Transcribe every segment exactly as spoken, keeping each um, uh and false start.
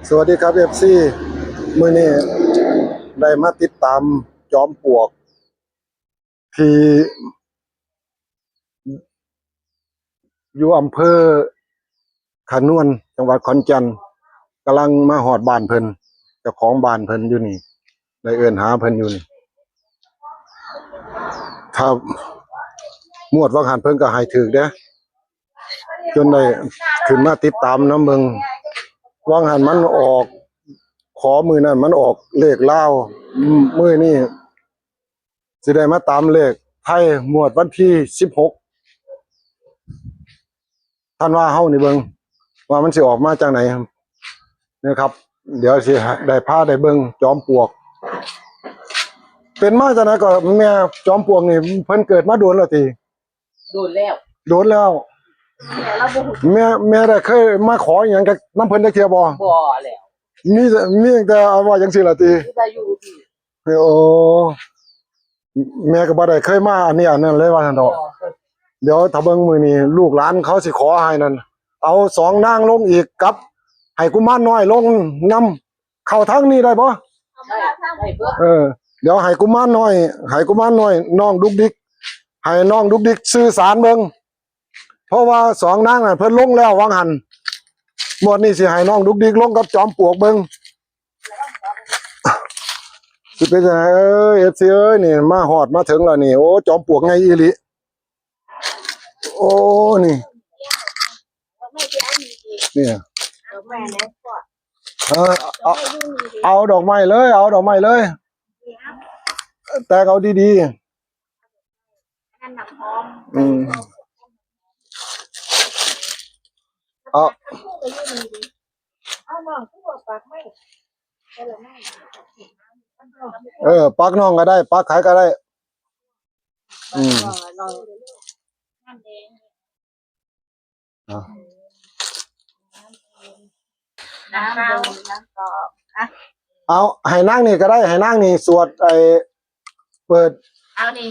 สวัสดีครับ เอฟซี มื้อนี้ได้มาติดตามจอมปลวก ที่อยู่อำเภอขะนวน จังหวัดขอนแก่น กำลังมาฮอดบ้านเพิ่น เจ้าของบ้านเพิ่นอยู่นี่ ได้เอิ้นหาเพิ่นอยู่นี่ ครับ งวดว่างหันเพิ่นก็ให้ถืกเด้ จนได้ขึ้นมาติดตามนำเบิ่ง ว่างหันมันออก ขอมื้อนั้นมันออกเลขลาว มื้อนี้ สิได้มาตามเลขไทยงวดวันที่สิบหก ธันวาเฮานี่เบิ่ง ว่ามันสิออกมาจังได๋นะครับ เดี๋ยวสิได้พาได้เบิ่งจอมปลวก เป็นมาจังได๋ก็แม่จอมปลวกนี่เพิ่นเกิดมาโดนแล้วติ โดนแล้ว โดนแล้ว แม่เราบ่ฮู้ แม่ แม่ได้เคยมาขออิหยังกับนำเพิ่นจักเทื่อบ่ บ่แล้ว มีแต่ มีแต่ว่าจังซี่ล่ะติ มีแต่อยู่ที่ โอ้ แม่ก็บ่ได้เคยมาอันนี้อันนั้นเลยว่าซั่นเถาะ เดี๋ยวถ้าเบิ่งมื้อนี้ลูกหลานเขาสิขอให้นั่น เอาสองนางลงอีกกับ ให้กุมารน้อยลงนำ เข้าทางนี้ได้บ่ ได้ ได้เบิด เออ เดี๋ยวให้กุมารน้อย ให้กุมารน้อยน้องดุกดิก ให้น้องดุกดิกสื่อสารเบิ่ง เพราะว่าสองนางนั่นเพิ่นลงแล้วว่างหัน งวดนี้สิให้น้องดุกดิกลงกับจอมปลวกเบิ่ง สิเป็นจังได๋ เอ้ย เอฟซี เอ้ย นี่มาฮอดมาถึงแล้วนี่ โอ้ จอมปลวกใหญ่อีหลี โอ้ นี่ เนี่ย เออ เอา เอาดอกไม้เลย เอาดอกไม้เลย แตกเอาดีๆ อืม เอา เออ ปักน้องก็ได้ ปักไผก็ได้ อืม อ่ะ น้ำเดิมน้ำตอก อ่ะ เอา ให้นางนี่ก็ได้ ให้นางนี่สวดไอ้ เปิด เอานี่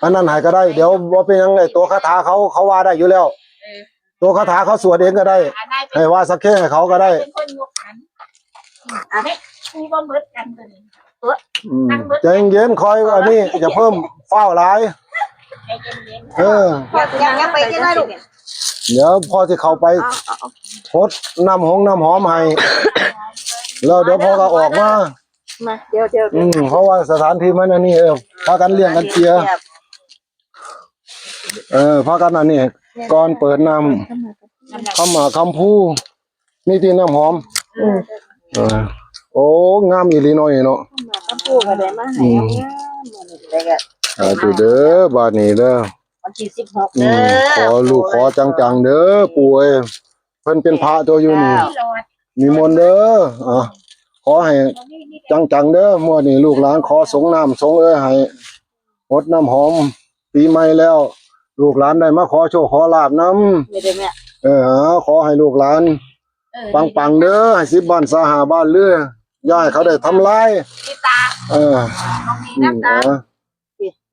อันนั้นให้ก็ได้ เดี๋ยวบ่เป็นหยัง ไอ้ตัวคาถาเขา เขาว่าได้อยู่แล้ว เออ ตัวคาถาเขาสวดเองก็ได้ อันนั้นเป็น ให้ว่าสักแค่ให้เขาก็ได้ เป็นคนยกขัน อ่ะ ไม่ มีบ่เบิดกันตัวนี้ อืม ใจเย็นๆ คอยอันนี้ อย่าเพิ่มฟ้าวหลาย ใจเย็นๆ เออ ยัง ยัง ยังไปจังได๋ลูก เดี๋ยวพ่อสิเข้าไป เอา เอา เอา หดน้ำหงน้ำหอมให้ แล้วเดี๋ยวพ่อก็ออกมา มา เดี๋ยว เดี๋ยว อืม เพราะว่าสถานที่มันอันนี้ เออ พากันเลี้ยงกันเจีย เออ พากันอันนี้ ก่อนเปิดน้ำ คำหมากคำพู นี่ที่น้ำหอม อืม เออ โอ้ งามอีหลีน้อยเนาะ คำหมากคำพูก็ได้มาให้ อืม งามๆ มื้อนี้ก็ได้ก็ สาธุเด้อ บาดนี้เด้อ วันที่สิบหก อืม เด้อ ขอลูกขอจังๆ เด้อ ปู่เอ้ย เพิ่นเป็นพระตัวอยู่นี่ เจ้า นิมนต์เด้อ อ่ะ ขอให้จังๆ เด้อ มื้อนี้ลูกหลานขอสงน้ำสงเอยให้ หดน้ำหอม ปีใหม่แล้ว ลูกหลานได้มาขอโชคขอลาภนำ ไม่ได้แม่ เออ ขอให้ลูกหลาน เออ ปังๆ เด้อ ให้สิบบ้านซาห้าบ้านเด้อ อย่าให้เขาได้ทำลาย นี่ตา เออ ตรงนี้นะตา อืม อ่ะ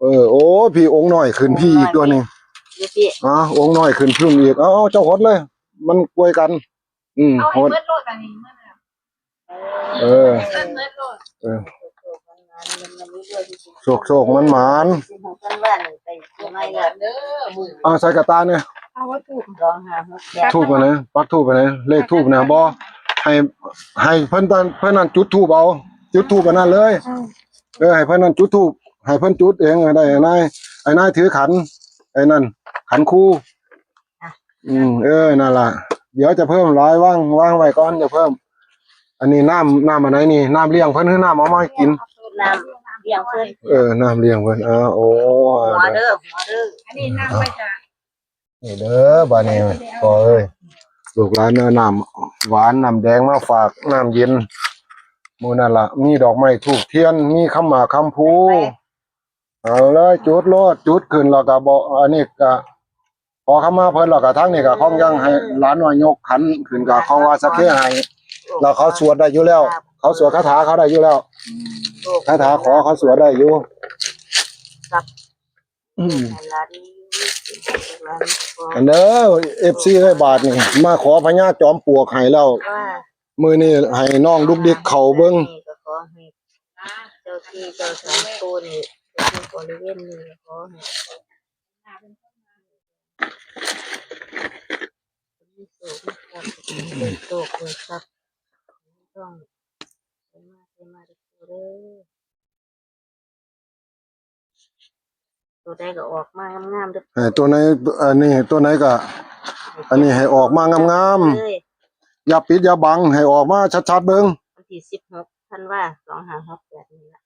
เออ โอ้ พี่องค์น้อยขึ้นพี่อีกตัวนี้ ดูสิ อ่ะ องค์น้อยขึ้นพึ่งอีก เอา เอา เจ้าหดเลย มันกวยกัน อืม เอาให้ หด เบิดโลดอันนี้ เออ เออ เออ โชคโชคมันหมาน เอาใส่กระตาเนี่ย เอาวัตถุ สองห้าหกแปด ธูปอันไหน ปักธูปอันไหน เลขธูปนะ บ่ ให้ ให้เพิ่นตอน เพิ่นนั่นจุดธูปเอา จุดธูปอันนั้นเลย อืม เออ ให้เพิ่นนั่นจุดธูป ให้เพิ่นจุดเอง ได้ ไอ้นาย ไอ้นายถือขัน ไอ้นั่น ขันครู อ่ะ อืม เออ นั่นล่ะ เดี๋ยวจะเพิ่มหลาย วาง วางไว้ก่อน จะเพิ่ม อันนี้น้ำ น้ำอันไหนนี่ น้ำเลี้ยงเพิ่น คือน้ำเอามาให้กิน น้ำเลี้ยงเพิ่น เออ น้ำเลี้ยงเพิ่น อ่า โอ้ หัวเด้อ หัวเด้อ อันนี้น้ำไว้จ้ะ นี่เด้อ บาดนี้ พ่อเอ้ย ลูกหลานเอาน้ำหวาน น้ำแดงมาฝาก น้ำเย็น มื้อนั่นล่ะ มีดอกไม้ธูปเทียน มีคำหมากคำภู เอาเลย จุดโลด จุดขึ้นแล้วก็บอก อันนี้ก็ ขอขมาเพิ่นแล้วก็ ทางนี้ก็ของยังให้หลานน้อยยกขันขึ้นก็ของว่าสักแค่ให้ แล้วเขาสวดได้อยู่แล้ว เขาสวดคาถาเขาได้อยู่แล้ว คาถาขอเขาสวดได้อยู่ ครับ อืม หลาน อันเด้อ เอฟซี ได้บาทนี่ มาขอพญาจอมปลวกให้แล้ว ว่า มื้อนี้ให้น้องดุกดิกเข้าเบิ่ง ก็ขอให้เจ้าที่เจ้าทางโตนี่ เจ้าที่บริเวณนี้ก็ขอให้มีโชคมีลาภ มีโชคมีทรัพย์ ต้องเป็นมาเป็นมาเด้อ ตัวใดก็ออกมางามๆเด้อ เออ ตัวไหน อันนี้ ตัวไหนก็ อันนี้ให้ออกมางามๆ เลย อย่าปิดอย่าบัง ให้ออกมาชัดๆเบิ่ง วันที่สิบหกธันวา สองห้าหกแปด นี่ล่ะ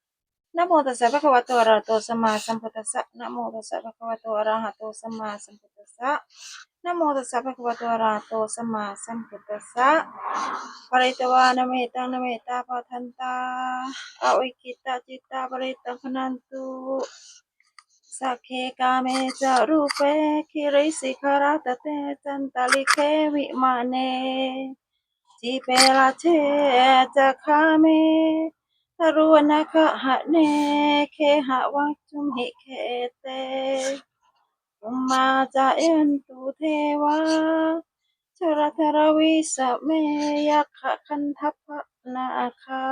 นะโมตัสสะภะคะวะโตอะระหะโตสัมมาสัมพุทธัสสะ นะโมตัสสะภะคะวะโตอะระหะโตสัมมาสัมพุทธัสสะ นะโมตัสสะภะคะวะโตอะระหะโตสัมมาสัมพุทธัสสะ ปะริตวานะเมตังนะเมตตาปะทันตา อวิกขิตาจิตตาปริตตังขะนันตุ สักเขกาเมจะรูปเปคิริสิขราตะเตจันตะลิเขวิมาเน จีเปราเชจะคาเมทะรุวนะคหะเน เคหะวัจจุมหิเคเต ภุมมาจายันตุเทวา จรัทรวิสะเม ยักขะคันทัพพะนาคา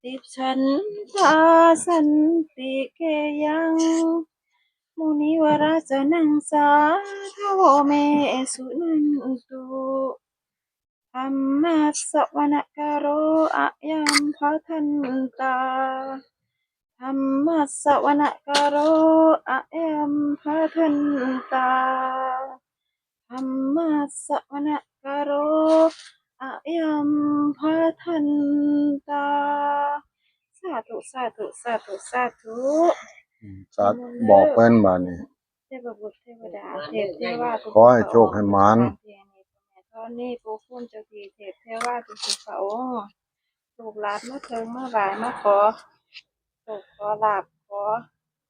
ติจฉันทาสันติเกยัง มุนิวราจานังสาทโวเมสุนันตุ ธัมมัสสะวนะกาโรอะยัมภะทันตา ธัมมัสสะวนะกาโรอะยัมภะทันตา ธัมมัสสะวนะกาโรอะยัมภะทันตา สาธุ สาธุ สาธุ สาธุ อืม สาธุ บอกเพิ่นบาดนี้ เทพบุตรเทวดา เทพเทวา ขอให้โชคให้หมาน ตอนนี้ปู่คุณเจ้าที่เทพเทวาทุกๆพระองค์ ลูกหลานมาเทิงมาไหว้มาขอโชคขอลาภ ขอ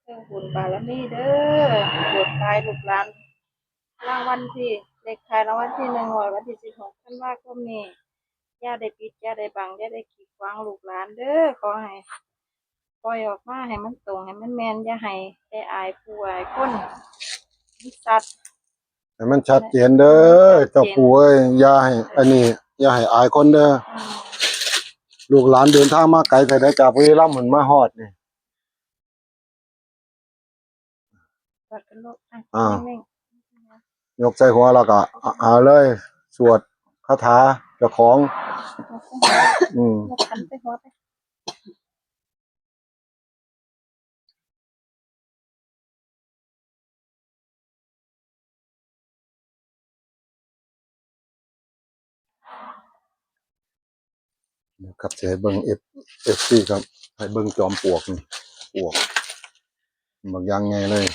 เทิงบุญบารมีเด้อ โปรดปรานลูกหลาน รางวัลที่ เลขท้ายรางวัลที่หนึ่งงวดวันที่สิบหกธันวาคมนี้ อย่าได้ปิด อย่าได้บัง อย่าได้กีดขวางลูกหลานเด้อ ขอให้ปล่อยออกมาให้มันตรง ให้มันแม่น อย่าให้ได้อายผู้อายคน มันชัด ให้มันชัดเจนเด้อ ชัดเจน เจ้าปู่เอ้ย อย่าให้ อันนี้ อย่าให้อายคนเด้อ อืม ลูกหลานเดินทางมาไกลแต่ได้จากบุรีรัมย์หนมาฮอดนี่ กอดกันลูก อ่ะ อ่า นิ่งๆ ยกใส่หัวแล้วก็ อ่ะ เอาเลย สวดคาถาเจ้าของ ยกใส่หัว อืม ยกขันใส่หัวไป นะครับ จะให้เบิ่ง เอฟ เอฟซี ครับ ให้เบิ่งจอมปลวกนี่ ปลวก บักอย่างใหญ่เลย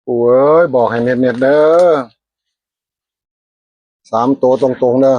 ปู่เอ้ย บอกให้เม็ดๆเด้อ สามตัวตรงๆเด้อ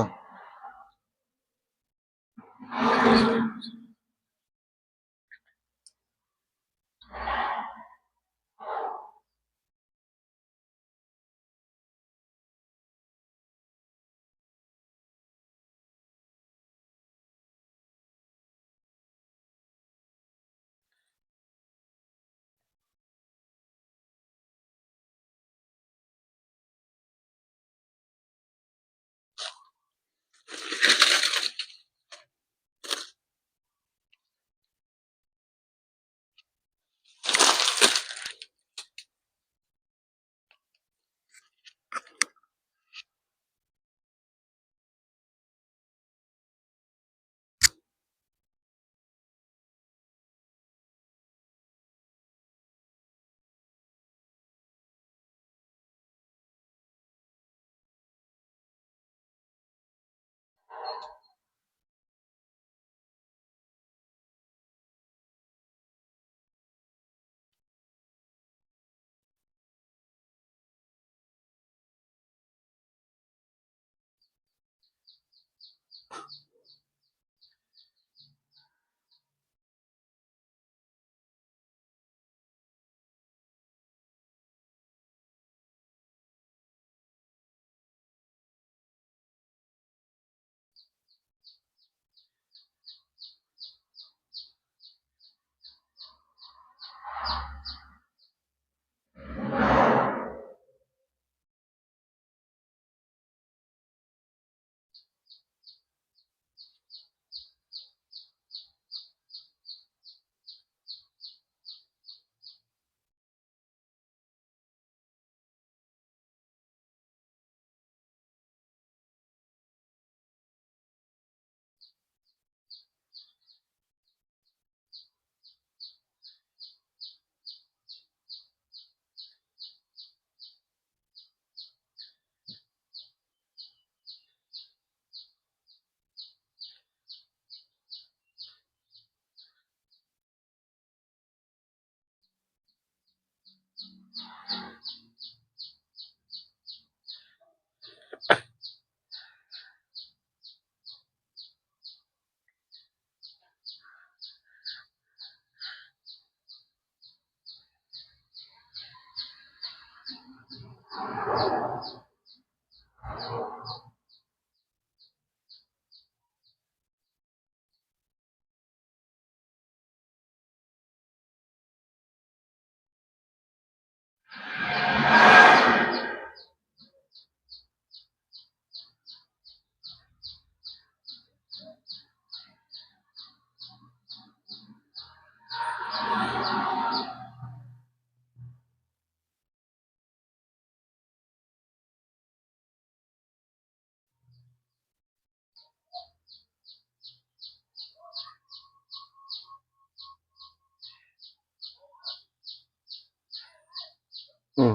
อืม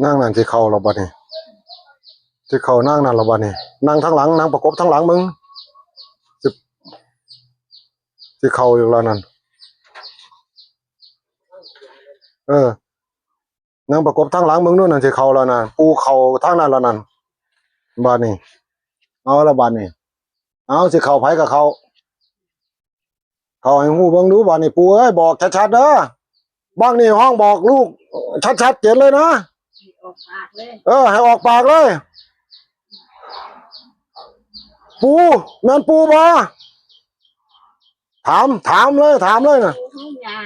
นางนั่นสิเข้าแล้วบัดนี้ สิเข้านางนั่นแล้วบัดนี้ นั่งทางหลัง นั่งประกบทางหลังมึง สิ สิเข้าอยู่แล้วนั่น เออ นั่งประกบทางหลังมึงนู่นนั่นสิเข้าแล้วนั่น ปู่เข้าทางนั้นแล้วนั่น บัดนี้ เอาละบัดนี้ เอาสิเข้าไผก็เข้า เข้าให้ฮู้เบิ่งดูบัดนี้ ปู่เอ้ย บอกชัดๆเด้อ บักนี่ห้องบอกลูก ชัดๆเจนเลยนะ ออกปากเลย เออ ให้ออกปากเลย ปู่ แม่นปู่บ่ ถาม ถามเลย ถามเลยนะ ปู่ของยา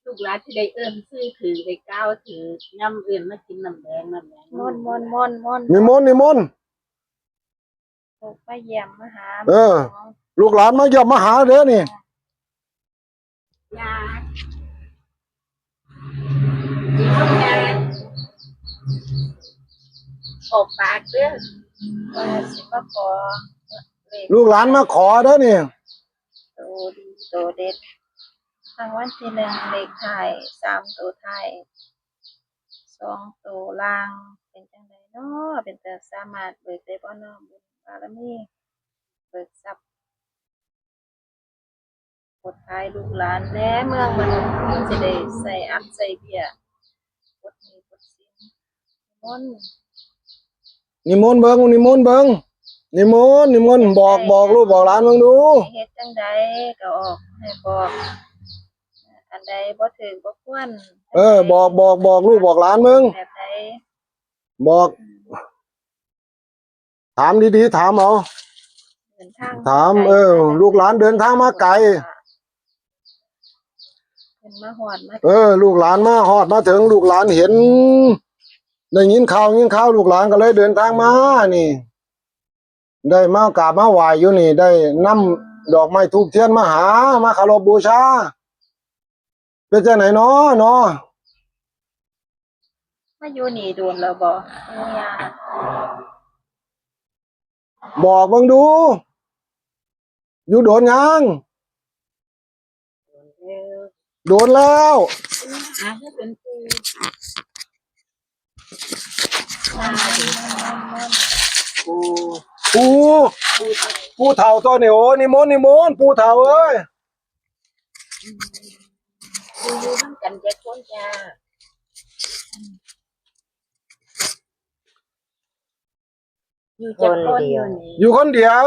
ลูกหลานที่ได้เอิ้นชื่อถือ ได้กล่าวถือ ย่ำเอิ้นมากินน้ำแดง น้ำแดง มนต์ มนต์ มนต์ มนต์ นิมนต์ นิมนต์ ลูกมาเยี่ยมมาหา เออ ลูกหลานมาเยี่ยมมาหาเด้อนี่ ยา ออกปากเด้อ ว่าสิมาขอเลข ลูกหลานมาขอเด้อนี่ โตดีโตเด็ด รางวัลที่หนึ่ง เลขท้ายสามตัวท้าย สองตัวล่าง เป็นจังไดน้อ เป็นตาสามารถเบิกได้บ่น้อ บุญบารมี เบิกทรัพย์ กดท้ายลูกหลานแหน่ เมืองมนุษย์มันสิได้ใส่อักใส่เบี้ย กดหนี้กดสิน นิมนต์ นิมนต์เบิ่ง นิมนต์เบิ่ง นิมนต์ นิมนต์ บอก บอกลูกบอกหลานเบิ่งดู เฮ็ดจังใดก็ออก ให้บอก อันใดบ่ถือบ่ควร เออ บอก บอก บอกลูกบอกหลานเบิ่ง แบบใด บอก ถามดีๆ ถามเอา เดินทาง ถาม ไกล เออ ลูกหลานเดินทางมาไกล เพิ่นมาฮอดมา เออ ลูกหลานมาฮอดมาถึง ลูกหลานเห็น ได้ยินข่าว ยินข่าว ลูกหลานก็เลยเดินทางมานี่ ได้มากราบมาไหว้อยู่นี่ ได้นำดอกไม้ธูปเทียนมาหา มาเคารพบูชา เป็นจังไหนน้อ น้อ มาอยู่นี่โดนแล้วบ่ ปู่ย่า บอกเบิ่งดู อยู่โดนยัง โดนแล้ว โดนแล้ว หาคือเป็นปู่ ปู่ ปู่ ปู่เฒ่าตัวนี่ โอ้ นิมนต์ นิมนต์ ปู่เฒ่าเอ้ย ปู่อยู่นำกันจักคนจ้า อยู่จักคนอยู่นี่ อยู่คนเดียว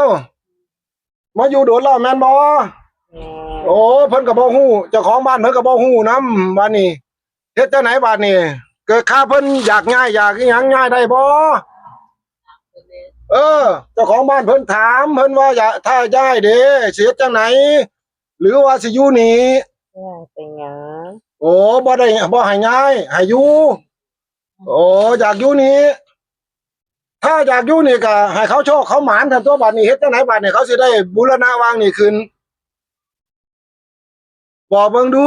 มาอยู่โดนแล้วแม่นบ่ แม่น โอ้ เพิ่นก็บ่ฮู้ เจ้าของบ้านเพิ่นก็บ่ฮู้นำ บัดนี้ เฮ็ดจังไหนบัดนี้ เกิดข้าเพิ่นอยากย้ายอยากอิหยังย้ายได้บ่ เออ เจ้าของบ้านเพิ่นถาม เพิ่นว่าอยาก ถ้าย้ายเด้สิเฮ็ดจังไหน หรือว่าสิอยู่นี่ ย้ายเป็นหยัง โอ้ บ่ได้ บ่ให้ย้าย ให้อยู่ โอ้ อยากอยู่นี่ ถ้าอยากอยู่นี่ก็ให้เขาโชคเขาหมาน ท่านตัวบัดนี้ เฮ็ดจังไหนบัดนี้ เขาสิได้บูรณะวางนี่ขึ้น บอกเบิ่งดู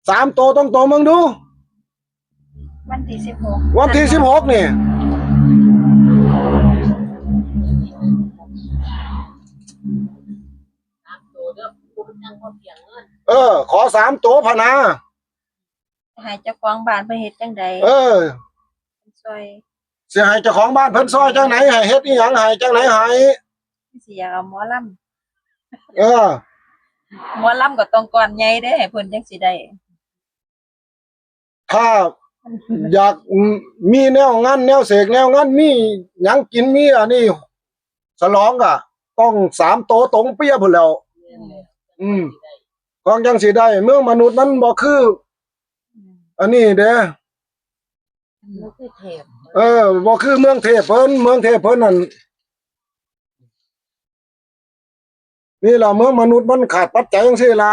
สามตัวตรงๆเบิ่งดู วันที่สิบหก วันที่สิบหกนี่ เออ ขอสามตัวพะนา ให้เจ้าของบ้านเพิ่นเฮ็ดจังใด เออ ช่วย สิให้เจ้าของบ้านเพิ่นซอยจังไหน ให้เฮ็ดอีหยังให้จังไหนให้ สิอยากเอาหมอลำ เออ หมอลำก็ต้องก้อนใหญ่เด้ ให้เพิ่นจังสิได้ ถ้าอยากมีแนวงานแนวเสกแนวงาน มีหยังกิน มีอันนี้ ฉลองก็ต้องสามโตตรงเปี้ยพุ้นแหล้ว อืม ของจังสิได้ เมืองมนุษย์มันบ่คือ อันนี้เด้ บ่คือเทพ เออ บ่คือเมืองเทพเพิ่น เมืองเทพเพิ่นนั่น นี่ล่ะ เมืองมนุษย์มันขาดปัจจัยจังซี่ล่ะ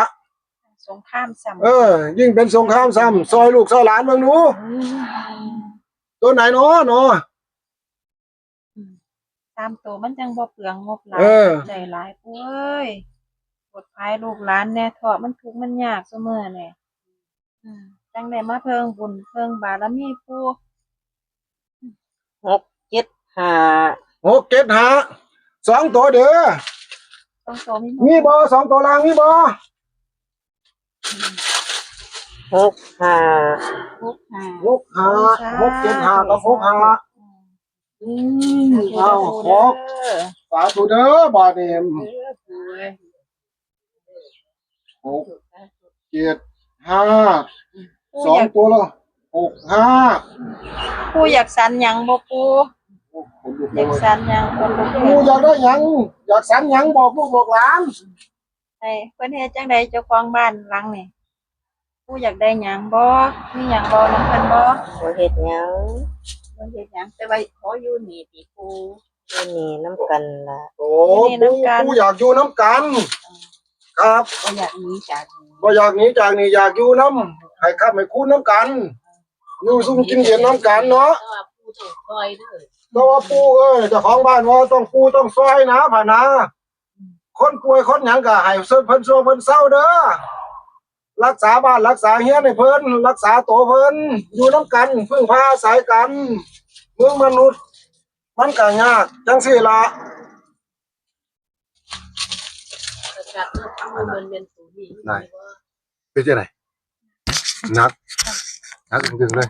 สงครามซ้ำ เออ ยิ่งเป็นสงครามซ้ำ ซอยลูกซอยหลานเบิ่งดู อืม ตัวไหนน้อ น้อ อืม สามตัวมันจังบ่เปลืองงบหลาย เออ ปัจจัยหลาย ปู่เอ้ย ปลดภัยลูกหลานแหน่ เถาะมันทุกข์มันยากซุมื้อนี่ อืม จังได้มาเพิ่งบุญเพิ่งบารมีปู่ หกเจ็ดห้า หกเจ็ดห้า สองตัวเด้อ สองตัวมีบ่ มีบ่ สองตัวล่างมีบ่ อืม หกห้า หกห้า หกห้า หกเจ็ดห้ากับหกห้า อืม เอา ขอ สาธุเด้อบาดนี้ เออ ปู่เอ้ย หกเจ็ดห้า ปู่ สอง อยาก ตัวละ หกห้า ปู่อยากสันหยังบ่ปู่ โอ้ ขนลุกเลย อยากสันหยังบ่ปู่ ปู่อยากได้หยัง อยากสันหยังบอกลูกบอกหลาน ให้เพิ่นเฮ็ดจั่งใดเจ้าของบ้านหลังนี่ ปู่อยากได้หยังบ่ มีหยังเว้านำเพิ่นบ่ บ่เฮ็ดหยัง บ่เฮ็ดหยัง แต่ว่าขออยู่นี่ติปู่ อยู่นี่นำกันล่ะ โอ้ อยู่นี่นำกัน ปู่ ปู่อยากอยู่นำกัน ครับ บ่อยากหนีจากนี่ บ่อยากหนีจากนี่ อยากอยู่นำ ให้ค้ำให้คูณนำกัน อยู่ซุ่มกินเย็นนำกันเนาะ แต่ว่าปู่ต้องซอยเด้อ แต่ว่าปู่เอ้ย เจ้าของบ้านว่าต้องปู่ต้องซอยนะ พะนะ คนป่วยคนหยังก็ให้เพิ่นช่วยเพิ่นเซาเด้อ รักษาบ้านรักษาเฮือนให้เพิ่น รักษาตัวเพิ่น อยู่นำกัน พึ่งพาอาศัยกัน เมืองมนุษย์ มันก็ยากจั่งซี้ล่ะ ประกาศเรื่องปู่มันเป็นศูนย์นี่ นาย เป็นจั่งใด หนัก หนักจริงๆเลย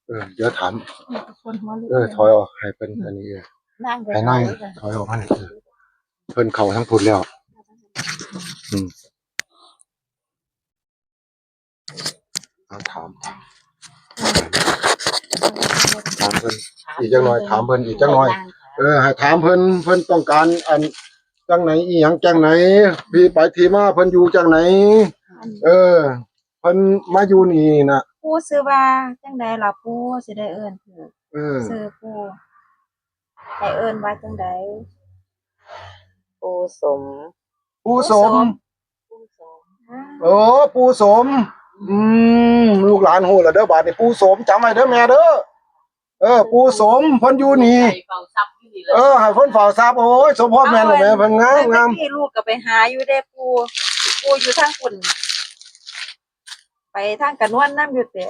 เออ เดี๋ยวถาม คนหัวลุก เออ ถอยออกให้เพิ่นอันนี้ เออ นั่ง ให้นั่ง ถอยออกมาหน่อย เออ เพิ่นเข้าทางพุ้นแล้ว อืม เอาถาม ถามเพิ่นอีกจักหน่อย ถามเพิ่นอีกจักหน่อย เออ ให้ถามเพิ่น เพิ่นต้องการอันจั่งใดอีหยังจั่งใด ที่ไปที่มาเพิ่นอยู่จั่งใด เออ เพิ่นมาอยู่นี่น่ะ ปู่ชื่อว่าจั่งใดล่ะปู่ สิได้เอิ้นถูก เออ ชื่อปู่ ให้เอิ้นว่าจั่งใด ปู่สม ปู่สม ปู่สม ปู่สม อ่า เออ ปู่สม อืม ลูกหลานฮู้แล้วเด้อ บาดนี้ ปู่สม จำไว้เด้อแม่เด้อ เออ ปู่สม เพิ่นอยู่นี่ ให้เฝ้าทรัพย์อยู่นี่แหละ เออ ให้เพิ่นเฝ้าทรัพย์ โอ้ย สมพรแม่นแล้วแม่ เพิ่นงาม เอาอัน งาม แต่กี้ลูกก็ไปหาอยู่เด้ปู่ ปู่อยู่ทางพุ้น ไปทางกระนวนนำอยู่เด้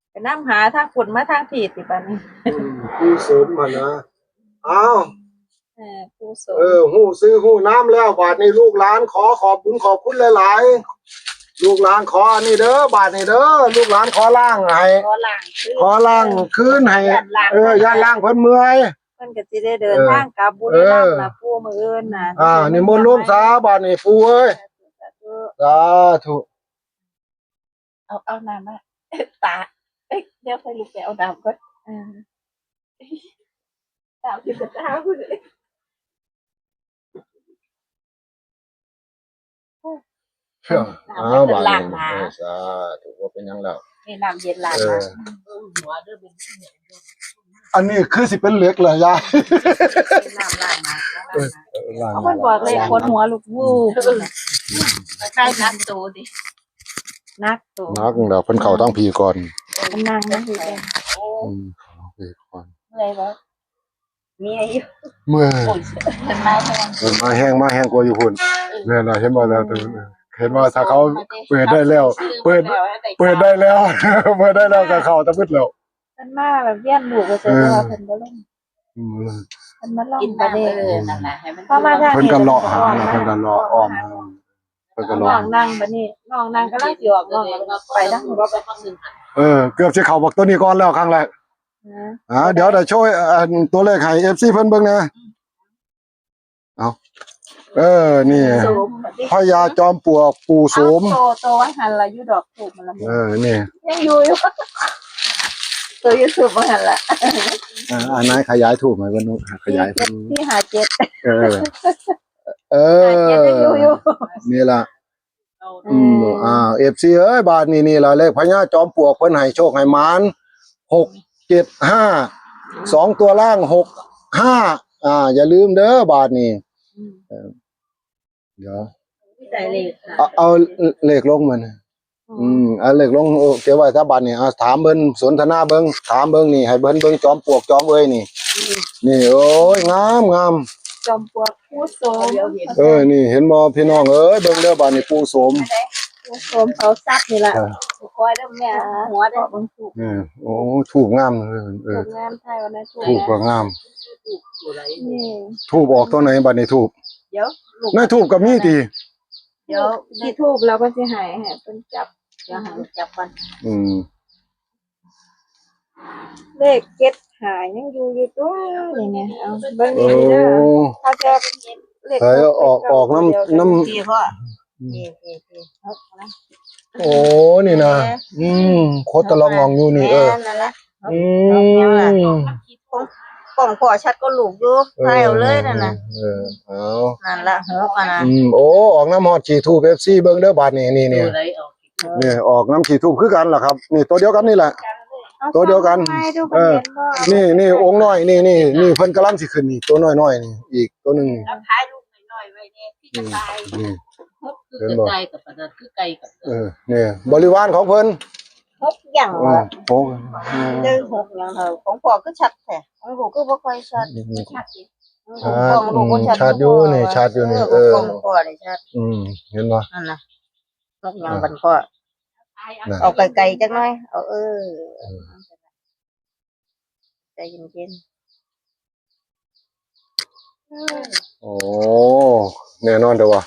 ไปนำหาทางพุ้นมาทางพี้ติบัดนี้ อืม ปู่สมหั่นนะ อ้าว เออ ปู่สม เออ ฮู้ชื่อฮู้นามแล้ว บาดนี้ลูกหลานขอขอบบุญขอบคุณหลายๆ ลูกหลานขออันนี้เด้อ บาดนี้เด้อ ลูกหลานขอล้างให้ ขอล้างคืน ขอล้างคืนให้ ย้านล้าง เออ ย้านล้างเพิ่นเมื่อย เพิ่นก็สิได้เดินทางกลับบุรีรัมย์ล่ะ เออ ปู่ มื้ออื่นน่ะ อ่า นิมนต์ลงสา บาดนี้ปู่เอ้ย สาธุ สาธุ เอา เอาน้ำมา ตา เอ้ย เดี๋ยวค่อยลุกไปเอาน้ำก่อน เออ ตาขึ้นตาขึ้น เพื่อ น้ำ อ้าว เพิ่นล้างหน้า บาดนี้ เออ สาธุ บ่เป็นหยังแล้ว นี่น้ำเย็นล้างหน้า เออ เบิ่งหัวเด้อ เป็น อันนี้คือสิเป็นเหล็กเหรอยาย เป็นน้ำล้างหน้า เออ เออ ล้างหน้า เอา เพิ่นบอกเลย ล้างหน้า ขนหัวลุก อืม วูบ คล้ายๆหนักโตดิ หนักโต หนักแล้ว เพิ่นเข้าทางพี้ก่อน เพิ่นนั่งนั่งพี้ก่อน อืม เข้าทางพี้ก่อน เมื่อยบ่ เมื่อยอยู่ เมื่อย โอ้ย เพิ่นมาแฮง เพิ่นมาแฮง มาแฮงกว่าอยู่พุ้น แม่นล่ะ เห็นบ่แล้ว เห็นว่าถ้าเขาเปิดได้แล้ว เปิด เปิดได้แล้ว เปิดได้แล้วก็เข้าตะบึดแล้ว เพิ่นมาแบบเวียนลูกว่าซั่น เออ แต่ว่าเพิ่นบ่ลง อืม เพิ่นมาลอง กิน บัดนี้ เออ นั่นล่ะ ให้มัน พอมาทางนี้ เพิ่นก็เลาะหา เพิ่นก็เลาะอ้อม เพิ่นก็เลาะ น้องนั่งบัดนี้ น้องนั่งกำลังสิออก น้องก็ไปทางนู้น เออ เกือบสิเข้าบักตัวนี้ก่อนแล้วครั้งแรก นะ อ่า เดี๋ยวได้โชว์ อัน ตัวเลขให้ เอฟซี เพิ่นเบิ่งนะ เอา เออ นี่ โสม พญาจอมปลวกปู่โสม เอา โต โตว่าหั่นล่ะ อยู่ดอกธูปมันล่ะ เออ นี่ ยังอยู่อยู่ โตอยู่ธูปว่าหั่นล่ะ อ่า อันนั้นขยายธูปให้เพิ่นดู ขยายธูป สี่ห้าเจ็ด เออ เออ ห้าเจ็ดยังอยู่อยู่ นี่ล่ะ อืม อ่า เอฟซี เอ้ย บาดนี้นี่ล่ะ เลขพญาจอมปลวกเพิ่นให้โชคให้หมาน หกเจ็ดห้า สองตัวล่าง หกห้า อ่า อย่าลืมเด้อบาดนี้ อืม เออ เดี๋ยว มีแต่เลขค่ะ เอา เอาเลขลงมานะ อืม อืม เอาเลขลง เออ เก็บไว้ซะบาดนี้ อ่า ถามเพิ่นสนทนาเบิ่ง ถามเบิ่งนี่ ให้เพิ่นเบิ่งจอมปลวกจอมเอ้ยนี่ อืม นี่ โอ้ย งาม งาม จอมปลวกปู่โสม เออ นี่เห็นบ่พี่น้องเอ้ย เบิ่งเด้อบาดนี้ปู่โสม ปู่โสมเฝ้าทรัพย์นี่ล่ะ เออ คอยเด้อแม่ หัวเด้อ เบิ่งธูป เออ โอ้ ธูปงาม เออ เออ ธูปงาม ไทยวันนั้นธูป ธูปก็งาม นี่ ธูปออกตัวไหนบาดนี้ธูป เดี๋ยวลูก ในธูปก็มีติ เดี๋ยว ที่ธูปเราก็สิให้ ให้เพิ่นจับ เดี๋ยวให้ลูกจับก่อน อืม เลขเจ็ดห้ายังอยู่อยู่ตัวนี่เนี่ยเอาเบิ่ง โอ้ นี่เด้อเขาจะเลข ใส่ออกออกน้ำน้ำ สี่พ่อสี่สี่สี่หกนะ โอ้ นี่นะ อืมโคตรตะลองงองอยู่นี่ เออ แม่นั่นแหละ อืม กล้องพ่อชัดก็ลูกอยู่ถ่ายเอาเลยนั่นนะ เออเอา นั่นละหกอะนะ อืมโอ้ ออกน้ำฮอดขี่ทูบเอฟซีเบิ่งเด้อบาดนี่นี่นี่ ตัวไหนออก นี่ออกน้ำขี่ทูบคือกันล่ะครับ นี่ตัวเดียวกันนี่แหละ ตัวเดียวกัน อาส่องให้ดู เออ เห็นบ่ นี่นี่องค์น้อยนี่นี่นี่เพิ่นกำลังสิขึ้นนี่ตัวน้อยๆนี่อีกตัวหนึ่ง แล้วท้ายลูกน้อยๆไว้เนี่ยที่จะตาย อืม พบคือจะตายกับปะนันคือไก่กับ เออเนี่ยบริวารของเพิ่น หกอย่าง อื ละ มโอ้ เรื่องหกอย่างเถอะของพ่อก็ชัดแท้ของลูกก็บ่ค่อยชัด อืม ชัดสิ ชัด ของลูกก็ชัด อืมชัดอยู่นี่ชัดอยู่นี่ เออ เออ ของพ่อนี่ชัด อืมเห็นปะ นั่นนะหกอย่างกันพ่อ นะ เอาไกลๆจักหน่อยเอาเออใจเย็น โอ้แน่นอนแต่ว่า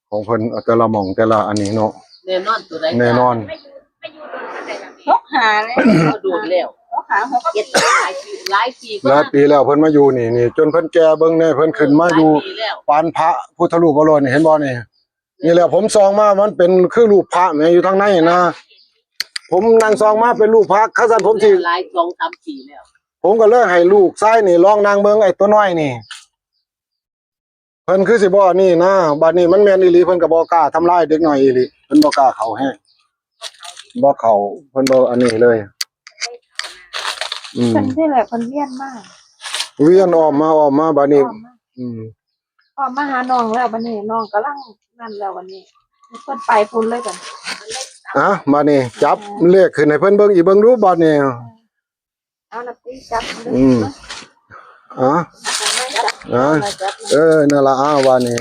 ของเพิ่นแต่ละหม่องแต่ละอันนี้เนาะ แน่นอนตัวไหน แน่นอน ๆหกห้าเนี่ย ก็โดนแล้ว หกห้าหกเจ็ด หลายปีหลายปีก็ หลายปีแล้วเพิ่นมาอยู่นี่นี่จนเพิ่นแก่เบิ่งแน่เพิ่นขึ้นมาอยู่ หลปีแล้ว ปานพระพุทธรูปอรหันต์เห็นบ่นี่ นี่แหละผมส่องมามันเป็นคือรูปพระแหมอยู่ทางในนะ ผมนั่งส่องมาเป็นรูปพระข้าสันผมสิ หลายสองสามปีแล้ว ผมก็เลยให้ลูกชายนี่ลองนั่งเบิ่งไอ้ตัวน้อยนี่ เพิ่นคือสิบ่อันนี้นะบัดนี้มันแม่นอีหลีเพิ่นก็บ่กล้าทำลายเด็กน้อยอีหลีเพิ่นบ่กล้าเข้าแฮงบ่เข้าเพิ่นบ่อันนี้เลย อืม เพิ่นที่แหละเพิ่นเวียนมาก เวียนอ้อมมาอ้อมมาบัดนี้ อืม พอมาหาน้องแล้วบัดนี้น้องกำลังนั่นแล้ววันนี้เพิ่นไปพุ่นเลยกัน อ่ะบัดนี้จับเลขขึ้นให้เพิ่นเบิ่งอีกเบิ่งดูบัดนี้ เอาละตีจับ อืมอ่ะอ่ะเออนั่นละอ้าวบัดนี้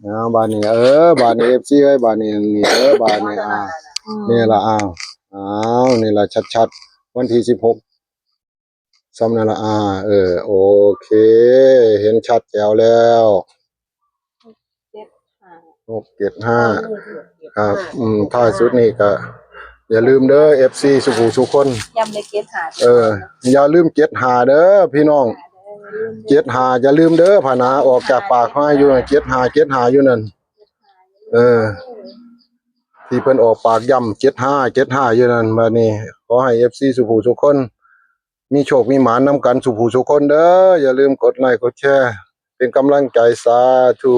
อ้าวบัดนี้เออบัดนี้เอฟซีเอ้ยบัดนี้นี่เออบัดนี้อ่า อืม นี่ละอ้าวอ้าวนี่ละชัดๆวันที่สิบหกซ้ำนั่นละอ่าเออโอเค เห็นชัดแจ๋วแล้ว เจ็ดห้า หกเจ็ดห้าครับ อืมท้ายสุดนี่ก็อย่าลืมเด้อเอฟซีสุภูสุคน ยำเลยเจ็ดห้า เออ อย่าลืมเจ็ดห้าเด้อพี่น้องเจ็ดห้าอย่าลืมเด้อพะนะออกจากปากมาอยู่เจ็ดห้าเจ็ดห้าอยู่นั่นเออ ที่เพิ่นออกปากย้ำเจ็ดห้าเจ็ดห้าอยู่นั่นบัดนี้ขอให้เอฟซีสุภูสุคน มีโชคมีหมานนำกันสุภูสุคนเด้ออย่าลืมกดไลค์กดแชร์เป็นกำลังใจสาธุ